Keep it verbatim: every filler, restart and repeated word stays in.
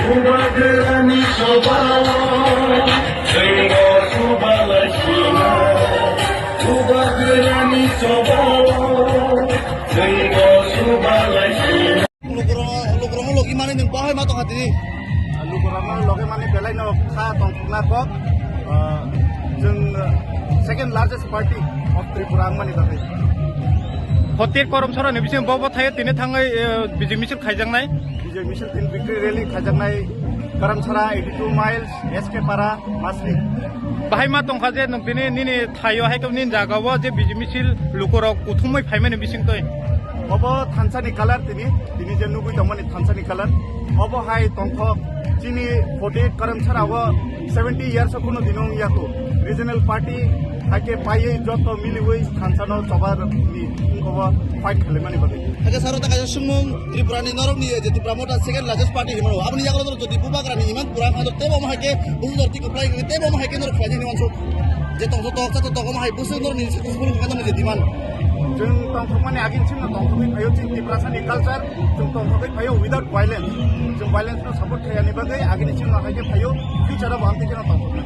Bubagrani chobao, chwngbo chubalaisina. Bubagrani chobao, chwngbo chubalaisina. Lukurokno, lukurokno logi mani nwng bahai ma tongkha tini. Lukurokno logi mani belai no kha tongthokna kok. Ah, chwng second largest party of Tripura wngmani bagwi. Hotir Karamchara ni bising bo bo thaio tini thangwi, eh, bijing misil khaijaknai. Bijing misil tin victory rally khaijaknai Karamchara eighty two miles, S K Para, Masri. Bahai ma tongkha je nwng tini nini thaio hai khe nini jagao je bijing misil lukurok kuthumwi phaimani bisingtwi. Obo thansa ni colour tini, tini je nugwi tongmani thansa ni colour. Obo hai tongthok chini forty Karamchara o seventy years o kuno dino wngya kho. Regional party hai khe paiwi joto miliwi thansa no choba ni wngkha bo fight khalaimani bagwi. Hakhe saro ta kaisa sumung Tripura ni norok ni je Tipra Motha second largest party hinmano. Aboni yagra norok jodi Bubagra ni iman pura kha tebo ma hai khe busu dor tiko plai tebo ma hai khe norok khlai ni wansu. Je tong tok sa tok ma hai busu norok ni successful kha je demand. Chwng tongthokmani agin chwngno tongthokwi phaio chwng Tiprasa ni culture chwng tongthokwi phaio without violence. Chwng violence no support khaya ni bagwi agini chwngno hai khe phaio future o bo amtwi kheno tongthoknai.